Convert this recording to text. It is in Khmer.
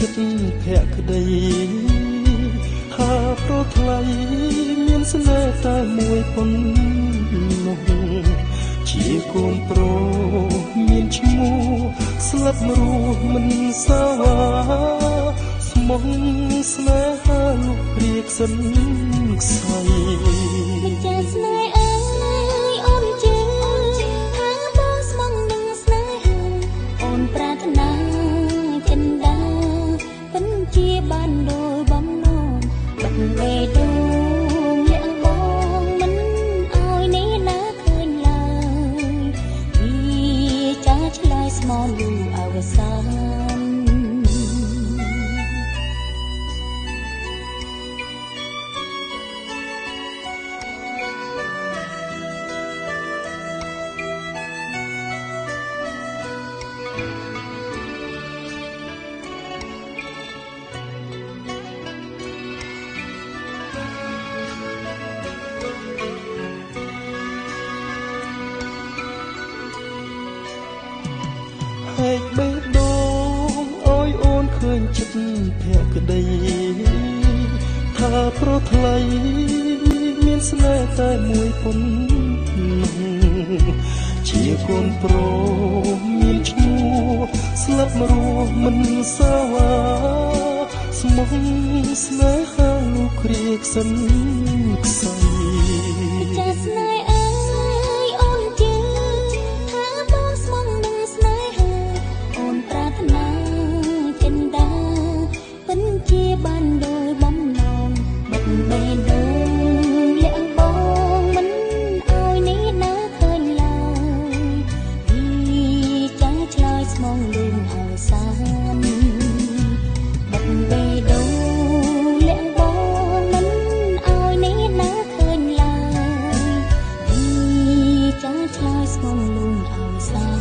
ចិត្តភក្តីថាប្រថ្លៃមានស្នេហ៍តែមួយប៉ុណ្ណោះជាកូនប្រុសមានឈ្មោះស្លាប់រស់មិនសាវ៉ាស្មងស្នេហាលោកព្រៀកសិនខ្សែ មិនចាស្នេហ៍អើយអូនជឿថាបងស្មងនឹងស្នេហាអូនប្រាថ្នាចិនដាពិនជាបានដោយបំណងបាត់បេះដូងលាក់បងមិនឲ្យនេះណាឃើញឡើយវាចាឆ្លើយស្មោលូអវសាន ហែកបេះដូងឲ្យអូនឃើញចិត្តភក្តីថាប្រថ្លៃមានស្នេហ៍តែមួយប៉ុណ្ណោះជាកូនប្រុសមានឈ្មោះស្លាប់រស់មិនសាវ៉ាស្មងស្នេហាលោកគ្រៀកសិនខ្សែ ចាស្នេហ៍អើយអូនជឿថាបងស្មងនឹងស្នេហាអូនប្រាថ្នាចិនដាពិនជាបានដោយបំណងបាត់បេះដូងលាក់បងមិនឲ្យនេះណាឃើញឡើយវីចាឆ្លើយស្មងលឿនអវសានបាត់បេះដូងលាក់បងមិនឲ្យនេះណាឃើញឡើយវីចាឆ្លើយស្មងលឿនអវសា